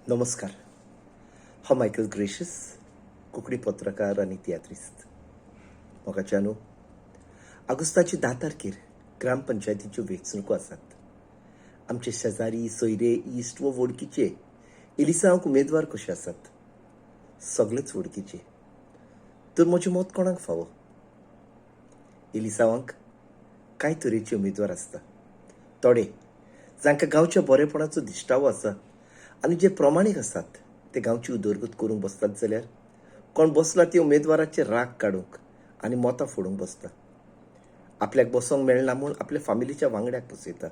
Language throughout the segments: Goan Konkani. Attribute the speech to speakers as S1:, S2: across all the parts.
S1: नमस्कार. हांव मायकल ग्रेशस, कोंकणी पत्रकार आनी तियात्रिस्त. मोगाच्यानो, आगोस्ताची 10 तारखेर ग्रामपंचायतीच्यो वेंचणुको आसात. आमचे शेजारी, सोयरे, इश्ट वो वळखीचे इलिसांवाक उमेदवार कशे आसात. सगळेच वळखीचे. तर म्हजें मत कोणाक फावो? इलिसांवाक कांय तरेचे उमेदवार आसता. थोडे जांकां गांवच्या बरेपणाचो दिश्टावो आसा आनी जे प्रमाणीक आसात ते गांवची उदरगत करूंक बसतात, जाल्यार कोण बसला ते उमेदवाराचे राग काडूंक आनी मतां फोडूंक बसता. आपल्याक बसोंक मेळना म्हूण आपल्या फामिलीच्या वांगड्याक बसयता.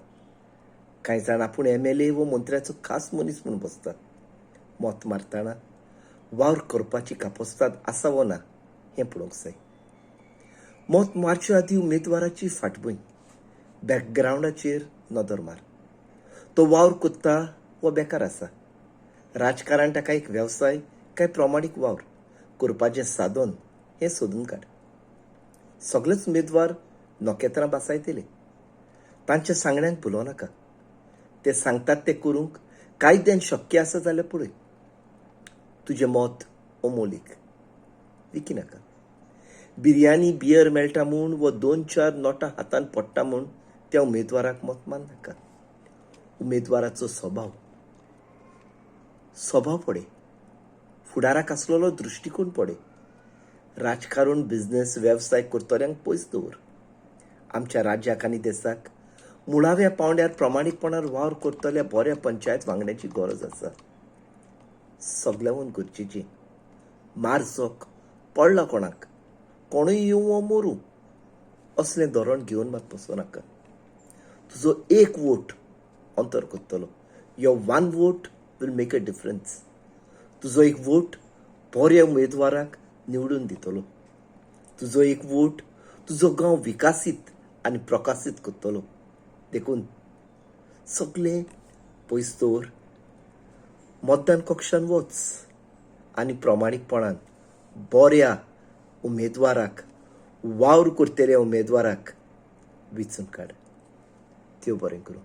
S1: कांय जाण आपूण एमएलए वो मंत्र्याचो खास मनीस म्हूण बसता. मत मारतना वावर करपाची कापस्ताद आसा वो ना हें पळोवंक जाय. मत मारचे आदीं उमेदवाराची फाटभूंय, बॅकग्रावंडाचेर नदर मार. तो वावर कोत्ता वो बेकार आसा? राजकारण ताका एक वेवसाय काय प्रमाणीक वावर करपाचें साधन हें सोदून काड. सगळेच उमेदवार नखेत्रां भासायतले. तांच्या सांगण्यांक भुलोवं नाका. ते सांगतात तें करूंक कायद्यान शक्य आसा जाल्यार पळय. तुजें मत अमोलीक, विकी नाका. बिर्याणी, बियर मेळटा म्हूण वो दोन चार नोटां हातान पडटा म्हूण त्या उमेदवाराक मत मारनाका. उमेदवाराचो स्वभाव पळय, फुडाराक आसलेलो दृश्टिकोण पळय. राजकारण, बिझनेस, वेवसाय करतल्यांक पयस दवर. आमच्या राज्याक आनी देसाक मुळाव्या पावंड्यार प्रमाणीकपणान वावर करतल्या बऱ्या पंचायत वांगड्यांची गरज आसा. सगल्यांहून गरजेची, मारचोक पडला कोणाक, कोणूय येवं वो मरूं असलें धोरण घेवन मात बसो नाका. तुजो एक वोट अंतर करतलो. Your one vote will make a difference. तुजो एक वोट बऱ्या उमेदवाराक निवडून दितलो. तुजो एक वोट तुजो गांव विकासीत आनी प्रकाशीत करतलो. देखून सगळें पयस दवर, मतदान कक्षान वच आनी प्रमाणीकपणान बऱ्या उमेदवाराक, वावर करतल्या उमेदवाराक विचून काड. देव बरें करूं.